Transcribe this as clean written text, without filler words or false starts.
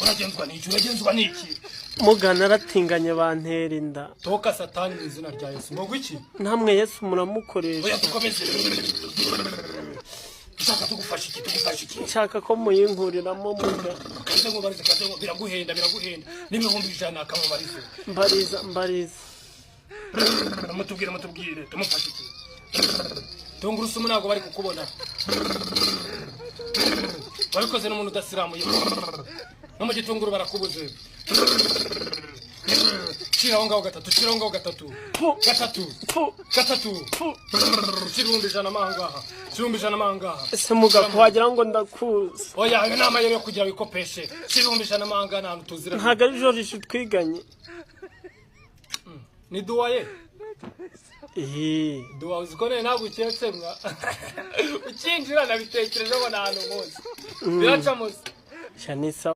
Uragenzwa n'iki? Uragenzwa n'iki? Muga, naratinganye, bantera inda. Toka Satani mu izina rya Yesu. Ngo iki? Namwe Yesu muramukoresha. Oya, dukomeze. Ushaka tugufasha iki? Tugufasha iki? Nshaka ko muyinkuriramo, muga. Kaze nkubarize, kaze ngo biraguhenda, biraguhenda n'100,000. Kamubarize. Mbariza, mbariza. Mutubwire, mutubwire, tumufashe iki? Tungurusumu ntabwo bari kukubona. Wabikoze n'umuntu udasiramuye, no mu gitunguru barakubuze. Shira aho ngaho gatatu, shira aho ngaho gatatu. Pu. Gatatu. Pu. Gatatu. Pu. Shira 100,000 amangaha, shira 100,000 amangaha. Ese muga, ko wagira ngo ndakuzi? Oya, ayo ni amayeri yo kugira wikopeshe. Shira 100,000 amangaha, nta hantu tuziranye. Ntabwo ari Joriji twiganye? Ni duwaye. Eee. Duwa, uzi ko ntabwo uketse mwa ukinjira nabitekerejeho, nta hantu muzi biracamo se. Shanisa.